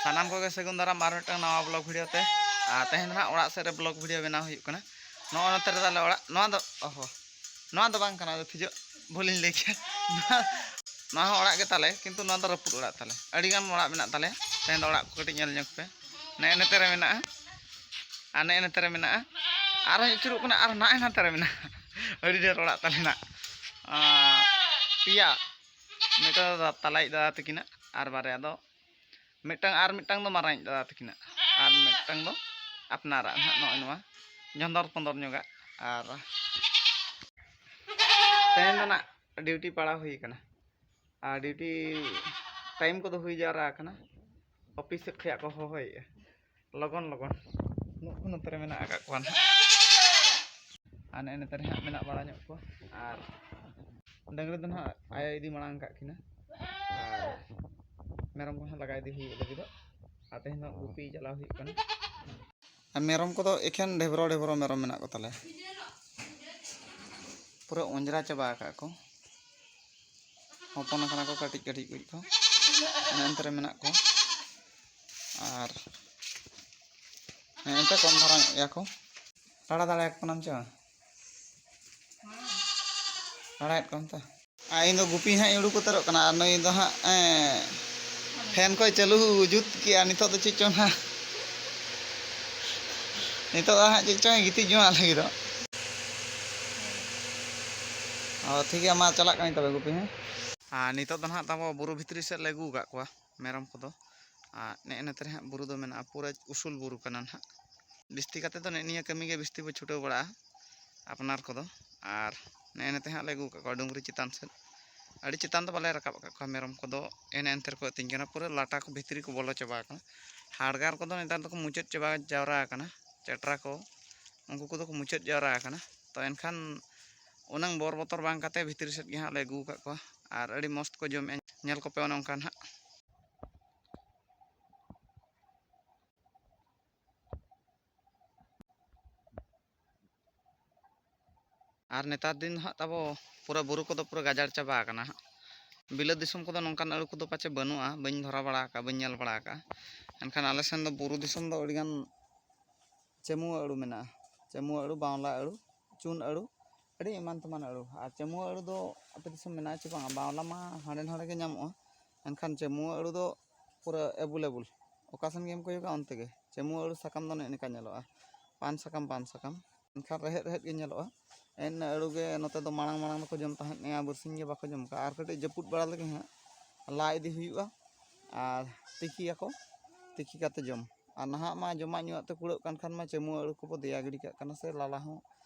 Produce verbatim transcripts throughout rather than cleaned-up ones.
ᱥᱟᱱᱟᱢ ᱠᱚᱜᱮ ᱥᱟᱹᱜᱩᱱ ᱫᱟᱨᱟᱢ ᱟᱨ ᱢᱤᱫᱴᱟᱝ ᱱᱟᱣᱟ ᱵᱞᱚᱜ ᱵᱷᱤᱰᱤᱭᱳ ᱛᱮ᱾ ᱟᱨ ᱛᱮᱦᱮᱧ ᱫᱚ ᱱᱟᱦᱟᱜ ᱚᱲᱟᱜ ᱥᱮᱫ ᱨᱮ ᱵᱞᱚᱜ ᱵᱷᱤᱰᱤᱭᱳ ᱵᱮᱱᱟᱣ ᱦᱩᱭᱩᱜ ᱠᱟᱱᱟ᱾ ᱱᱚᱜᱼᱚ ᱱᱚᱛᱮ ᱨᱮ ᱛᱟᱞᱮ ᱚᱲᱟᱜ, ᱱᱚᱣᱟ ᱫᱚ, ᱚᱦᱚ, ᱱᱚᱣᱟ ᱫᱚ ᱵᱟᱝ ᱠᱟᱱᱟ, ᱟᱫᱚ ᱛᱷᱤᱡᱚᱜ, ᱵᱷᱩᱞᱤᱧ ᱞᱟᱹᱭ ᱠᱮᱫᱟ᱾ ᱱᱚᱣᱟ ᱦᱚᱸ ᱚᱲᱟᱜ ᱜᱮ ᱛᱟᱞᱮ, ᱠᱤᱱᱛᱩ ᱱᱚᱣᱟ ᱫᱚ ᱨᱟᱹᱯᱩᱫ ᱚᱲᱟᱜ ᱛᱟᱞᱮ᱾ ᱟᱹᱰᱤᱜᱟᱱ ᱚᱲᱟᱜ ᱢᱮᱱᱟᱜ ᱛᱟᱞᱮᱭᱟ᱾ ᱛᱮᱦᱮᱧ ᱫᱚ ᱚᱲᱟᱜ ᱠᱚ ᱠᱟᱹᱴᱤᱡ ᱧᱮᱞ ᱧᱚᱜ ᱯᱮ᱾ ᱱᱮᱜᱼᱮ ᱱᱚᱛᱮ ᱨᱮ ᱢᱮᱱᱟᱜᱼᱟ, ᱟᱨ ᱱᱮᱜᱼᱮ ᱱᱚᱛᱮ ᱨᱮ ᱢᱮᱱᱟᱜᱼᱟ, ᱟᱨᱦᱚᱸ ᱟᱹᱪᱩᱨᱚᱜ ᱠᱟᱱᱟ, ᱟᱨ ᱱᱟᱜᱼᱮ ᱱᱟᱛᱮ ᱨᱮ ᱢᱮᱱᱟᱜᱼᱟ᱾ ᱟᱹᱰᱤ ᱰᱷᱮᱨ ᱚᱲᱟᱜ ᱛᱟᱞᱮ ᱱᱟᱜ, ᱟᱸ, ᱯᱮᱭᱟ᱾ ᱢᱤᱫᱴᱟᱝ ᱫᱚ ᱛᱟᱞᱟᱭᱤᱡ ᱫᱟᱫᱟ ᱛᱟᱹᱠᱤᱱᱟᱜ, ᱟᱨ ᱵᱟᱨᱭᱟ ᱫᱚ ᱢᱤᱫᱴᱟᱝ, ᱟᱨ ᱢᱤᱫᱴᱟᱝ ᱫᱚ ᱢᱟᱨᱟᱝᱤᱡ ᱫᱟᱫᱟ ᱛᱟᱹᱠᱤᱱᱟᱜ, ᱟᱨ ᱢᱤᱫᱴᱟᱝ ᱫᱚ ᱟᱯᱱᱟᱨᱟᱜ ᱱᱟᱦᱟᱜ, ᱱᱚᱜᱼᱚᱭ ᱱᱚᱣᱟ ᱡᱷᱚᱸᱫᱚᱨ ᱯᱚᱸᱫᱚᱨ ᱧᱚᱜᱟᱜ᱾ ᱟᱨ ᱛᱮᱦᱮᱧ ᱫᱚ ᱱᱟᱜ ᱰᱤᱭᱩᱴᱤ ᱯᱟᱲᱟᱣ ᱦᱩᱭ ᱠᱟᱱᱟ, ᱟᱨ ᱰᱤᱭᱩᱴᱤ ᱴᱟᱭᱤᱢ ᱠᱚᱫᱚ ᱦᱩᱭ ᱡᱟᱣᱨᱟ ᱟᱠᱟᱱᱟ᱾ ᱚᱯᱷᱤᱥ ᱥᱮᱫ ᱠᱷᱚᱱᱟᱜ ᱠᱚ ᱦᱚᱦᱚᱭᱮᱫᱼᱟ, ᱞᱚᱜᱚᱱ ᱞᱚᱜᱚᱱ᱾ ᱱᱩᱠᱩ ᱱᱚᱛᱮ ᱨᱮ ᱢᱮᱱᱟᱜ ᱟᱠᱟᱫ ᱠᱚᱣᱟ ᱱᱟᱦᱟᱜ᱾ ᱟᱨ ᱱᱮᱜᱼᱮ ᱱᱚᱛᱮ ᱨᱮ ᱦᱟᱸᱜ ᱢᱮᱱᱟᱜ ᱵᱟᱲᱟ ᱧᱚᱜ ᱠᱚᱣᱟ᱾ ᱟᱨ ᱰᱟᱹᱝᱨᱤ ᱫᱚ ᱱᱟᱦᱟᱜ ᱟᱭᱳ ᱤᱫᱤ ᱢᱟᱲᱟᱝ ᱟᱠᱟᱫ ᱠᱤᱱᱟ, ᱟᱨ ᱢᱮᱨᱚᱢ ᱠᱚᱦᱚᱸ ᱞᱟᱜᱟ ᱤᱫᱤ ᱦᱩᱭᱩᱜ ᱞᱟᱹᱜᱤᱫᱚᱜ᱾ ᱟᱨ ᱛᱮᱦᱮᱧ ᱫᱚ ᱜᱩᱯᱤ ᱪᱟᱞᱟᱣ ᱦᱩᱭᱩᱜ ᱠᱟᱱᱟ᱾ ᱟᱨ ᱢᱮᱨᱚᱢ ᱠᱚᱫᱚ ᱮᱠᱷᱮᱱ ᱰᱷᱮᱵᱨᱚ ᱰᱷᱮᱵᱨᱚ ᱢᱮᱨᱚᱢ ᱢᱮᱱᱟᱜ ᱠᱚ ᱛᱟᱞᱮᱭᱟ᱾ ᱯᱩᱨᱟᱹ ᱚᱸᱡᱽᱨᱟ ᱪᱟᱵᱟ ᱟᱠᱟᱫ ᱠᱚ᱾ ᱦᱚᱯᱚᱱ ᱟᱠᱟᱱᱟ ᱠᱚ ᱠᱟᱹᱴᱤᱡ ᱠᱟᱹᱴᱤᱡ ᱠᱚ᱾ ᱚᱱᱮ ᱚᱱᱛᱮ ᱨᱮ ᱢᱮᱱᱟᱜ ᱠᱚᱣᱟ᱾ ᱟᱨ ᱦᱮᱸ, ᱚᱱᱛᱮ ᱠᱚᱢ ᱫᱷᱟᱨᱟ ᱧᱚᱜ ᱜᱮᱭᱟ ᱠᱚ᱾ ᱞᱟᱲᱟ ᱫᱟᱲᱮᱭᱟᱠᱚ ᱠᱟᱱᱟᱢ ᱪᱮ ᱵᱟᱝ? ᱞᱟᱲᱟᱭᱮᱫ ᱠᱚᱣᱟᱢ ᱛᱚ? ᱟᱨ ᱤᱧ ᱫᱚ ᱜᱩᱯᱤ ᱦᱟᱸᱜ ᱤᱧ ᱩᱰᱩᱠ ᱩᱛᱟᱹᱨᱚᱜ ᱠᱟᱱᱟ, ᱟᱨ ᱱᱩᱭ ᱫᱚ ᱦᱟᱸᱜ, ᱮᱸ, ᱯᱷᱮᱱ ᱠᱚᱭ ᱪᱟᱹᱞᱩ ᱡᱩᱛ ᱠᱮᱜᱼᱟ᱾ ᱱᱤᱛᱚᱜ ᱫᱚ ᱪᱮᱫ ᱪᱚᱝ ᱦᱟᱸᱜ, ᱱᱤᱛᱚᱜ ᱫᱚ ᱦᱟᱸᱜ ᱪᱮᱫ ᱪᱚᱝ ᱜᱤᱛᱤᱡ ᱡᱚᱝᱟᱜ ᱞᱟᱹᱜᱤᱫᱚᱜ᱾ ᱚ, ᱴᱷᱤᱠ ᱜᱮᱭᱟ, ᱢᱟ ᱪᱟᱞᱟᱜ ᱠᱟᱹᱱᱟᱹᱧ ᱛᱚᱵᱮ ᱜᱩᱯᱤ, ᱦᱮᱸ᱾ ᱟᱨ ᱱᱤᱛᱚᱜ ᱫᱚ ᱱᱟᱦᱟᱜ ᱛᱟᱵᱚ ᱵᱩᱨᱩ ᱵᱷᱤᱛᱨᱤ ᱥᱮᱫ ᱞᱮ ᱟᱹᱜᱩ ᱟᱠᱟᱫ ᱠᱚᱣᱟ ᱢᱮᱨᱚᱢ ᱠᱚᱫᱚ᱾ ᱟᱨ ᱱᱮᱜᱼᱮ ᱱᱚᱛᱮ ᱨᱮ ᱦᱟᱸᱜ ᱵᱩᱨᱩ ᱫᱚ ᱢᱮᱱᱟᱜᱼᱟ, ᱯᱩᱨᱟᱹ ᱩᱥᱩᱞ ᱵᱩᱨᱩ ᱠᱟᱱᱟ ᱱᱟᱦᱟᱜ᱾ ᱡᱟᱹᱥᱛᱤ ᱠᱟᱛᱮ ᱫᱚ ᱱᱮᱜᱼᱮ ᱱᱤᱭᱟᱹ ᱠᱟᱹᱢᱤ ᱜᱮ ᱵᱤᱥᱛᱤ ᱵᱚ ᱪᱷᱩᱴᱟᱹᱣ ᱵᱟᱲᱟᱜᱼᱟ ᱟᱯᱱᱟᱨ ᱠᱚᱫᱚ᱾ ᱟᱨ ᱱᱮᱜᱼᱮ ᱱᱚᱛᱮ ᱦᱟᱸᱜ ᱞᱮ ᱟᱹᱜᱩ ᱟᱠᱟᱫ ᱠᱚᱣᱟ ᱰᱩᱝᱨᱤ ᱪᱮᱛᱟᱱ ᱥᱮᱫ᱾ ᱟᱹᱰᱤ ᱪᱮᱛᱟᱱ ᱫᱚ ᱵᱟᱞᱮ ᱨᱟᱠᱟᱵ ᱟᱠᱟᱫ ᱠᱚᱣᱟ ᱢᱮᱨᱚᱢ ᱠᱚᱫᱚ, ᱮᱱᱮ ᱮᱱᱛᱮ ᱨᱮᱠᱚ ᱟᱹᱛᱤᱧ ᱠᱟᱱᱟ᱾ ᱯᱩᱨᱟᱹ ᱞᱟᱴᱟ ᱠᱚ ᱵᱷᱤᱛᱨᱤ ᱠᱚ ᱵᱚᱞᱚ ᱪᱟᱵᱟ ᱟᱠᱟᱱᱟ᱾ ᱦᱟᱰᱜᱟᱨ ᱠᱚᱫᱚ ᱱᱮᱛᱟᱨ ᱫᱚᱠᱚ ᱢᱩᱪᱟᱹᱫ ᱪᱟᱵᱟ ᱡᱟᱣᱨᱟ ᱟᱠᱟᱱᱟ, ᱪᱮᱴᱨᱟ ᱠᱚ, ᱩᱱᱠᱩ ᱠᱚᱫᱚ ᱠᱚ ᱢᱩᱪᱟᱹᱫ ᱡᱟᱣᱨᱟ ᱟᱠᱟᱱᱟ᱾ ᱛᱚ ᱮᱱᱠᱷᱟᱱ ᱩᱱᱟᱹᱝ ᱵᱚᱨ ᱵᱚᱛᱚᱨ ᱵᱟᱝ ᱠᱟᱛᱮ ᱵᱷᱤᱛᱨᱤ ᱥᱮᱫ ᱜᱮ ᱦᱟᱸᱜ ᱞᱮ ᱟᱹᱜᱩ ᱟᱠᱟᱫ ᱠᱚᱣᱟ᱾ ᱟᱨ ᱟᱹᱰᱤ ᱢᱚᱡᱽ ᱛᱮᱠᱚ ᱡᱚᱢᱮᱫᱼᱟ, ᱧᱮᱞ ᱠᱚᱯᱮ ᱚᱱᱮ ᱚᱱᱠᱟ ᱱᱟᱦᱟᱜ᱾ ᱟᱨ ᱱᱮᱛᱟᱨ ᱫᱤᱱ ᱫᱚ ᱦᱟᱸᱜ ᱛᱟᱵᱚ ᱯᱩᱨᱟᱹ ᱵᱩᱨᱩ ᱠᱚᱫᱚ ᱯᱩᱨᱟᱹ ᱜᱟᱡᱟᱲ ᱪᱟᱵᱟ ᱟᱠᱟᱱᱟ ᱦᱟᱸᱜ᱾ ᱵᱤᱞᱟᱹᱛ ᱫᱤᱥᱚᱢ ᱠᱚᱫᱚ ᱱᱚᱝᱠᱟᱱ ᱟᱹᱲᱩ ᱠᱚᱫᱚ ᱯᱟᱪᱮ ᱵᱟᱹᱱᱩᱜᱼᱟ, ᱵᱟᱹᱧ ᱫᱷᱚᱨᱟᱣ ᱵᱟᱲᱟ ᱟᱠᱟᱫᱼᱟ, ᱵᱟᱹᱧ ᱧᱮᱞ ᱵᱟᱲᱟ ᱟᱠᱟᱫᱼᱟ᱾ ᱮᱱᱠᱷᱟᱱ ᱟᱞᱮ ᱥᱮᱱ ᱫᱚ ᱵᱩᱨᱩ ᱫᱤᱥᱚᱢ ᱫᱚ ᱟᱹᱰᱤᱜᱟᱱ ᱪᱮᱢᱩᱣᱟᱹ ᱟᱹᱲᱩ ᱢᱮᱱᱟᱜᱼᱟ᱾ ᱪᱮᱢᱩᱣᱟᱹ ᱟᱹᱲᱩ, ᱵᱟᱣᱞᱟ ᱟᱹᱲᱩ, ᱪᱩᱱ ᱟᱹᱲᱩ, ᱟᱹᱰᱤ ᱮᱢᱟᱱ ᱛᱮᱢᱟᱱ ᱟᱹᱲᱩ᱾ ᱟᱨ ᱪᱮᱢᱩᱣᱟᱹ ᱟᱹᱲᱩ ᱫᱚ ᱟᱯᱮ ᱫᱤᱥᱚᱢ ᱢᱮᱱᱟᱜᱼᱟ ᱪᱮ ᱵᱟᱝ? ᱵᱟᱣᱞᱟ ᱢᱟ ᱦᱟᱸᱰᱮ ᱱᱟᱰᱮ ᱜᱮ ᱧᱟᱢᱚᱜᱼᱟ, ᱮᱱᱠᱷᱟᱱ ᱪᱮᱢᱩᱣᱟᱹ ᱟᱹᱲᱩ ᱫᱚ ᱯᱩᱨᱟᱹ available᱾ ᱚᱠᱟ ᱥᱮᱱ ᱜᱮᱢ ᱠᱚᱭᱚᱜᱟ ᱚᱱᱛᱮ ᱜᱮ᱾ ᱪᱮᱢᱩᱣᱟᱹ ᱟᱹᱲᱩ ᱥᱟᱠᱟᱢ ᱫᱚ ᱱᱮᱜᱼᱮ ᱱᱮᱝᱠᱟ ᱧᱮᱞᱚᱜᱼᱟ, ᱯᱟᱱ ᱥᱟᱠᱟᱢ, ᱯᱟᱱ ᱥᱟᱠᱟᱢ᱾ ᱮᱱᱠᱷᱟᱱ ᱨᱮᱦᱮᱫ ᱨᱮᱦᱮᱫ ᱜᱮ ᱧᱮᱞᱚᱜᱼᱟ᱾ ᱮᱱ ᱟᱹᱲᱩ ᱜᱮ ᱱᱚᱛᱮ ᱫᱚ ᱢᱟᱲᱟᱝ ᱢᱟᱲᱟᱝ ᱫᱚᱠᱚ ᱡᱚᱢ ᱛᱟᱦᱮᱸᱫ, ᱱᱤᱭᱟᱹ ᱵᱟᱨᱥᱤᱧ ᱜᱮ ᱵᱟᱠᱚ ᱡᱚᱢ ᱠᱟᱜᱼᱟ᱾ ᱟᱨ ᱠᱟᱹᱴᱤᱡ ᱡᱟᱹᱯᱩᱫ ᱵᱟᱲᱟ ᱞᱮᱜᱮ ᱦᱟᱸᱜ ᱞᱟ ᱤᱫᱤ ᱦᱩᱭᱩᱜᱼᱟ ᱟᱨ ᱛᱤᱠᱤᱭᱟᱠᱚ, ᱛᱤᱠᱤ ᱠᱟᱛᱮ ᱡᱚᱢ᱾ ᱟᱨ ᱱᱟᱦᱟᱜ ᱢᱟ ᱡᱚᱢᱟᱜ ᱧᱩᱣᱟᱜ ᱛᱮ ᱠᱩᱲᱟᱹᱜ ᱠᱟᱱ ᱠᱷᱟᱱ ᱢᱟ ᱪᱮᱢᱩᱣᱟᱹ ᱟᱹᱲᱩ ᱠᱚᱵᱚ ᱫᱮᱭᱟ ᱜᱤᱰᱤ ᱠᱟᱜ ᱠᱟᱱᱟ, ᱥᱮ ᱞᱟᱞᱟ ᱦᱚᱸ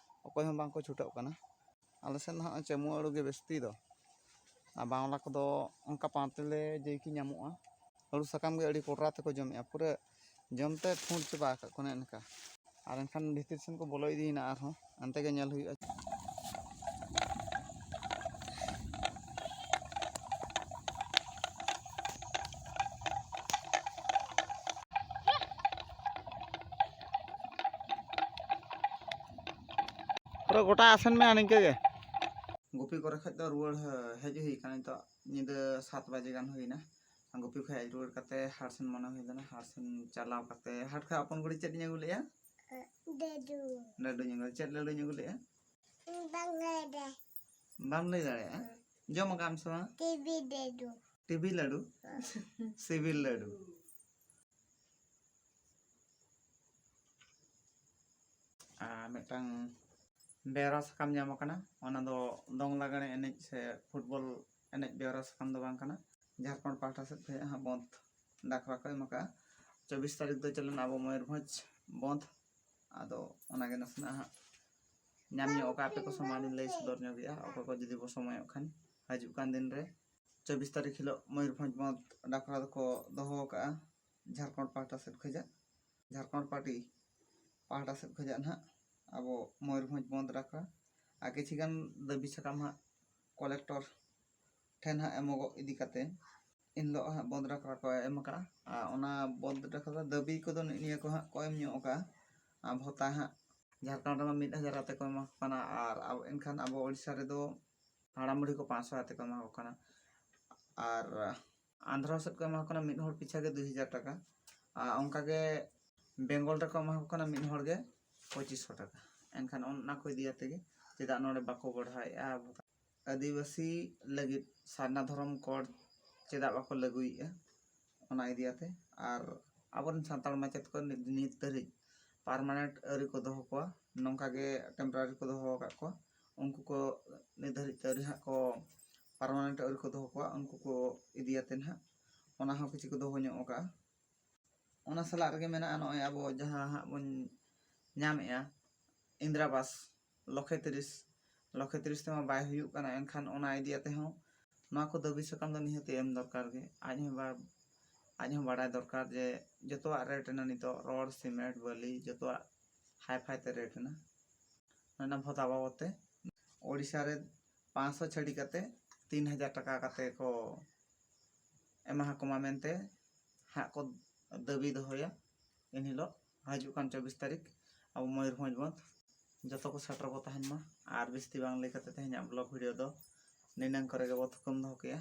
ᱚᱠᱚᱭ ᱦᱚᱸ ᱵᱟᱝ ᱠᱚ ᱪᱷᱩᱴᱟᱹᱜ ᱠᱟᱱᱟ᱾ ᱟᱞᱮ ᱥᱮᱫ ᱫᱚ ᱦᱟᱸᱜ ᱪᱮᱢᱩᱣᱟᱹ ᱟᱹᱲᱩ ᱜᱮ ᱵᱮᱥᱛᱤ ᱫᱚ, ᱟᱨ ᱵᱟᱣᱞᱟ ᱠᱚᱫᱚ ᱚᱱᱠᱟ ᱯᱟᱱᱛᱮ ᱞᱮ ᱡᱮᱭ ᱠᱤ ᱧᱟᱢᱚᱜᱼᱟ᱾ ᱟᱹᱲᱩ ᱥᱟᱠᱟᱢ ᱜᱮ ᱟᱹᱰᱤ ᱠᱚᱰᱨᱟ ᱛᱮᱠᱚ ᱡᱚᱢᱮᱜᱼᱟ, ᱯᱩᱨᱟᱹ ᱡᱚᱢᱛᱮ ᱯᱷᱩᱸᱰ ᱪᱟᱵᱟ ᱟᱠᱟᱫ ᱠᱚ ᱚᱱᱮ ᱚᱱᱠᱟ᱾ ᱟᱨ ᱮᱱᱠᱷᱟᱱ ᱵᱷᱤᱛᱤᱨ ᱥᱮᱱ ᱠᱚ ᱵᱚᱞᱚ ᱤᱫᱤᱭᱮᱱᱟ, ᱟᱨᱦᱚᱸ ᱚᱱᱛᱮ ᱜᱮ ᱧᱮᱞ ᱦᱩᱭᱩᱜᱼᱟ᱾ ᱯᱩᱨᱟᱹ ᱜᱚᱴᱟ ᱟᱥᱮᱱ ᱢᱮ ᱱᱤᱝᱠᱟᱹ ᱜᱮ᱾ ᱜᱩᱯᱤ ᱠᱚᱨᱮ ᱠᱷᱚᱡ ᱫᱚ ᱨᱩᱣᱟᱹᱲ ᱦᱮᱡ ᱦᱩᱭ ᱠᱟᱱᱟ᱾ ᱱᱤᱛᱚᱜ ᱧᱤᱫᱟᱹ ᱥᱟᱛ ᱵᱟᱡᱮ ᱜᱟᱱ ᱦᱩᱭᱱᱟ᱾ ᱜᱩᱯᱤ ᱠᱷᱚᱡ ᱦᱮᱡ ᱨᱩᱣᱟᱹᱲ ᱠᱟᱛᱮ ᱦᱟᱴ ᱥᱮᱱ ᱢᱚᱱᱮ ᱦᱩᱭ ᱞᱮᱱᱟ, ᱦᱟᱴ ᱥᱮᱱ ᱪᱟᱞᱟᱣ ᱠᱟᱛᱮ ᱦᱟᱴ ᱠᱷᱚᱡ ᱦᱚᱯᱚᱱ ᱠᱩᱲᱤ ᱪᱮᱫ ᱤᱧ ᱟᱹᱜᱩ ᱞᱮᱜᱼᱟ? ᱞᱟᱹᱰᱩ᱾ ᱞᱟᱹᱰᱩᱧ ᱟᱹᱜᱩ, ᱪᱮᱫ ᱞᱟᱹᱰᱩᱧ ᱟᱹᱜᱩ ᱞᱮᱜᱼᱟ? ᱵᱟᱝ ᱞᱟᱹᱭ ᱫᱟᱲᱮ᱾ ᱵᱟᱢ ᱞᱟᱹᱭ ᱫᱟᱲᱮᱭᱟᱜᱼᱟ? ᱦᱮᱸ᱾ ᱡᱚᱢ ᱟᱠᱟᱫ ᱟᱢ ᱥᱮ ᱵᱟᱝ? ᱴᱤᱵᱤ ᱞᱟᱹᱰᱩ᱾ ᱴᱤᱵᱤ ᱞᱟᱹᱰᱩ? ᱦᱮᱸ᱾ ᱥᱤᱵᱤᱞ ᱞᱟᱹᱰᱩ᱾ ᱟᱨ ᱢᱤᱫᱴᱟᱝ ᱵᱮᱣᱨᱟ ᱥᱟᱠᱟᱢ ᱧᱟᱢ ᱟᱠᱟᱱᱟ, ᱚᱱᱟ ᱫᱚ ᱫᱚᱝ ᱞᱟᱜᱽᱬᱮ ᱮᱱᱮᱡ ᱥᱮ ᱯᱷᱩᱴᱵᱚᱞ ᱮᱱᱮᱡ ᱵᱮᱣᱨᱟ ᱥᱟᱠᱟᱢ ᱫᱚ ᱵᱟᱝ ᱠᱟᱱᱟ᱾ ᱡᱷᱟᱲᱠᱷᱚᱸᱰ ᱯᱟᱦᱴᱟ ᱥᱮᱫ ᱠᱷᱚᱱ ᱦᱟᱸᱜ ᱵᱚᱸᱫᱽ ᱰᱟᱠᱨᱟ ᱠᱚ ᱮᱢ ᱟᱠᱟᱫᱼᱟ᱾ ᱪᱚᱵᱵᱤᱥ ᱛᱟᱹᱨᱤᱠᱷ ᱫᱚ ᱪᱟᱞᱟᱜᱼᱟ ᱟᱵᱚ ᱢᱚᱭᱩᱨᱵᱷᱚᱸᱡᱽ ᱵᱚᱸᱫᱽ᱾ ᱟᱫᱚ ᱚᱱᱟᱜᱮ ᱱᱟᱥᱮᱱᱟᱜ ᱦᱟᱸᱜ ᱧᱟᱢ ᱧᱚᱜ ᱠᱟᱜᱼᱟ, ᱟᱯᱮ ᱠᱚ ᱥᱟᱢᱟᱝ ᱞᱤᱧ ᱞᱟᱹᱭ ᱥᱚᱫᱚᱨ ᱧᱚᱜᱮᱜᱼᱟ᱾ ᱚᱠᱚᱭ ᱠᱚ ᱡᱩᱫᱤ ᱵᱚ ᱥᱚᱢᱚᱭᱚᱜ ᱠᱷᱟᱱ, ᱦᱤᱡᱩᱜ ᱠᱟᱱ ᱫᱤᱱ ᱨᱮ ᱪᱚᱵᱵᱤᱥ ᱛᱟᱹᱨᱤᱠᱷ ᱦᱤᱞᱳᱜ ᱢᱚᱭᱩᱨᱵᱷᱚᱸᱡᱽ ᱵᱚᱸᱫᱽ ᱰᱟᱠᱨᱟ ᱫᱚᱠᱚ ᱫᱚᱦᱚ ᱟᱠᱟᱫᱼᱟ ᱡᱷᱟᱲᱠᱷᱚᱸᱰ ᱯᱟᱦᱴᱟ ᱥᱮᱫ ᱠᱷᱚᱱᱟᱜ, ᱡᱷᱟᱲᱠᱷᱚᱸᱰ ᱯᱟᱨᱴᱤ ᱯᱟᱦᱴᱟ ᱥᱮᱫ ᱠᱷᱚᱱᱟᱜ ᱱᱟᱦᱟᱜ ᱟᱵᱚ ᱢᱚᱭᱩᱨᱵᱷᱚᱸᱡᱽ ᱵᱚᱸᱫᱽ ᱰᱟᱠᱨᱟ᱾ ᱟᱨ ᱠᱤᱪᱷᱤ ᱜᱟᱱ ᱫᱟᱹᱵᱤ ᱥᱟᱠᱟᱢ ᱦᱟᱸᱜ ᱠᱚᱞᱮᱠᱴᱚᱨ ᱴᱷᱮᱱ ᱦᱟᱸᱜ ᱮᱢᱚᱜᱚᱜ ᱤᱫᱤ ᱠᱟᱛᱮ ᱮᱱ ᱦᱤᱞᱳᱜ ᱦᱟᱸᱜ ᱵᱚᱸᱫᱽ ᱰᱟᱠᱨᱟ ᱠᱚ ᱮᱢ ᱟᱠᱟᱫᱼᱟ᱾ ᱟᱨ ᱚᱱᱟ ᱵᱚᱸᱫᱽ ᱰᱟᱠᱨᱟ ᱫᱟᱹᱵᱤ ᱠᱚᱫᱚ ᱱᱤᱭᱟᱹ ᱠᱚ ᱦᱟᱸᱜ ᱠᱚ ᱮᱢ ᱧᱚᱜ ᱟᱠᱟᱫᱼᱟ᱾ ᱟᱨ ᱵᱷᱚᱛᱟ ᱦᱟᱸᱜ ᱡᱷᱟᱲᱠᱷᱚᱸᱰ ᱨᱮᱢᱟ ᱢᱤᱫ ᱦᱟᱡᱟᱨ ᱠᱟᱛᱮ ᱠᱚ ᱮᱢᱟ ᱠᱚ ᱠᱟᱱᱟ, ᱟᱨ ᱟᱵᱚ, ᱮᱱᱠᱷᱟᱱ ᱟᱵᱚ ᱳᱰᱤᱥᱟ ᱨᱮᱫᱚ ᱦᱟᱲᱟᱢ ᱵᱩᱲᱦᱤ ᱠᱚ ᱯᱟᱸᱪᱥᱚ ᱠᱟᱛᱮ ᱠᱚ ᱮᱢᱟ ᱠᱚ ᱠᱟᱱᱟ᱾ ᱟᱨ ᱟᱱᱫᱷᱨᱟ ᱥᱮᱫ ᱠᱚ ᱮᱢᱟ ᱠᱚ ᱠᱟᱱᱟ ᱢᱤᱫ ᱦᱚᱲ ᱯᱤᱪᱷᱟ ᱜᱮ ᱫᱩᱭ ᱦᱟᱡᱟᱨ ᱴᱟᱠᱟ᱾ ᱟᱨ ᱚᱱᱠᱟᱜᱮ ᱵᱮᱝᱜᱚᱞ ᱨᱮᱠᱚ ᱮᱢᱟ ᱠᱚ ᱠᱟᱱᱟ ᱢᱤᱫ ᱦᱚᱲ ᱜᱮ ᱯᱚᱸᱪᱤᱥ ᱥᱚ ᱴᱟᱠᱟ᱾ ᱮᱱᱠᱷᱟᱱ ᱚᱱᱟ ᱠᱚ ᱤᱫᱤ ᱠᱟᱛᱮ ᱜᱮ ᱪᱮᱫᱟᱜ ᱱᱚᱰᱮ ᱵᱟᱠᱚ ᱵᱟᱲᱦᱟᱣᱮᱫᱼᱟ ᱟᱵᱚ ᱟᱹᱫᱤᱵᱟᱹᱥᱤ ᱞᱟᱹᱜᱤᱫ ᱥᱟᱨᱱᱟ ᱫᱷᱚᱨᱚᱢ ᱠᱳᱰ ᱪᱮᱫᱟᱜ ᱵᱟᱠᱚ ᱞᱟᱹᱜᱩᱭᱮᱫᱼᱟ, ᱚᱱᱟ ᱤᱫᱤ ᱠᱟᱛᱮ᱾ ᱟᱨ ᱟᱵᱚᱨᱮᱱ ᱥᱟᱱᱛᱟᱲ ᱢᱟᱪᱮᱫ ᱠᱚ ᱱᱤᱛ ᱱᱤᱛ ᱫᱷᱟᱹᱨᱤᱡ ᱯᱟᱨᱢᱟᱱᱮᱱᱴ ᱟᱹᱣᱨᱤ ᱠᱚ ᱫᱚᱦᱚ ᱠᱚᱣᱟ, ᱱᱚᱝᱠᱟ ᱜᱮ ᱴᱮᱢᱯᱳᱨᱟᱨᱤ ᱠᱚ ᱫᱚᱦᱚ ᱟᱠᱟᱫ ᱠᱚᱣᱟ᱾ ᱩᱱᱠᱩ ᱠᱚ ᱱᱤᱛ ᱫᱷᱟᱹᱨᱤᱡ ᱛᱮ ᱟᱹᱣᱨᱤ ᱦᱟᱸᱜ ᱠᱚ ᱯᱟᱨᱢᱟᱱᱮᱱᱴ ᱟᱹᱣᱨᱤ ᱠᱚ ᱫᱚᱦᱚ ᱠᱚᱣᱟ, ᱩᱱᱠᱩ ᱠᱚ ᱤᱫᱤ ᱠᱟᱛᱮ ᱱᱟᱦᱟᱜ ᱚᱱᱟ ᱦᱚᱸ ᱠᱤᱪᱷᱩ ᱠᱚ ᱫᱚᱦᱚ ᱧᱚᱜ ᱟᱠᱟᱫᱼᱟ᱾ ᱚᱱᱟ ᱥᱟᱞᱟᱜ ᱨᱮᱜᱮ ᱢᱮᱱᱟᱜᱼᱟ ᱱᱚᱜᱼᱚᱭ ᱟᱵᱚ ᱡᱟᱦᱟᱸ ᱦᱟᱸᱜ ᱵᱚᱱ ᱧᱟᱢᱮᱜᱼᱟ ᱤᱱᱫᱨᱟ ᱟᱵᱟᱥ ᱞᱚᱠᱷᱮ ᱛᱤᱨᱤᱥ, ᱞᱚᱠᱷᱮ ᱛᱤᱨᱤᱥ ᱛᱮᱢᱟ ᱵᱟᱭ ᱦᱩᱭᱩᱜ ᱠᱟᱱᱟ᱾ ᱮᱱᱠᱷᱟᱱ ᱚᱱᱟ ᱤᱫᱤ ᱠᱟᱛᱮ ᱦᱚᱸ ᱱᱚᱣᱟ ᱠᱚ ᱫᱟᱹᱵᱤ ᱥᱟᱠᱟᱢ ᱫᱚ ᱱᱤᱦᱟᱹᱛ ᱮᱢ ᱫᱚᱨᱠᱟᱨ ᱜᱮ᱾ ᱟᱡ ᱦᱚᱸ ᱵᱟ-, ᱟᱡ ᱦᱚᱸ ᱵᱟᱲᱟᱭ ᱫᱚᱨᱠᱟᱨ ᱡᱮ ᱡᱚᱛᱚᱣᱟᱜ ᱨᱮᱴ ᱮᱱᱟ ᱱᱤᱛᱚᱜ, ᱨᱚᱰ, ᱥᱤᱢᱮᱱᱴ, ᱵᱟᱹᱞᱤ, ᱡᱚᱛᱚᱣᱟᱜ ᱦᱟᱭ ᱯᱷᱟᱭ ᱛᱮ ᱨᱮᱴ ᱮᱱᱟ᱾ ᱚᱱᱟ ᱵᱷᱚᱛᱟ ᱵᱟᱵᱚᱫ ᱛᱮ ᱳᱰᱤᱥᱟ ᱨᱮ ᱯᱟᱸᱪᱥᱚ ᱪᱷᱟᱹᱲᱤ ᱠᱟᱛᱮ ᱛᱤᱱ ᱦᱟᱡᱟᱨ ᱴᱟᱠᱟ ᱠᱟᱛᱮ ᱠᱚ ᱮᱢᱟ ᱠᱚᱢᱟ ᱢᱮᱱᱛᱮ ᱦᱟᱸᱜ ᱠᱚ ᱫᱟᱹᱵᱤ ᱫᱚᱦᱚᱭᱟ᱾ ᱮᱱᱦᱤᱞᱳᱜ ᱦᱤᱡᱩᱜ ᱠᱟᱱ ᱪᱚᱵᱵᱤᱥ ᱛᱟᱹᱨᱤᱠᱷ ᱟᱵᱚ ᱢᱚᱭᱩᱨᱵᱷᱚᱸᱡᱽ ᱵᱚᱱᱫᱷ ᱡᱚᱛᱚ ᱠᱚ ᱥᱮᱴᱮᱨ ᱵᱚ ᱛᱟᱦᱮᱱ ᱢᱟ᱾ ᱟᱨ ᱵᱤᱥᱛᱤ ᱵᱟᱝ ᱞᱟᱹᱭ ᱠᱟᱛᱮ ᱛᱮᱦᱮᱧᱟᱜ ᱵᱞᱚᱜ ᱵᱷᱤᱰᱤᱭᱳ ᱫᱚ ᱱᱤᱱᱟᱹᱝ ᱠᱚᱨᱮ ᱜᱮᱵᱚ ᱛᱷᱩᱠᱟᱹᱢ ᱫᱚᱦᱚ ᱠᱮᱜᱼᱟ᱾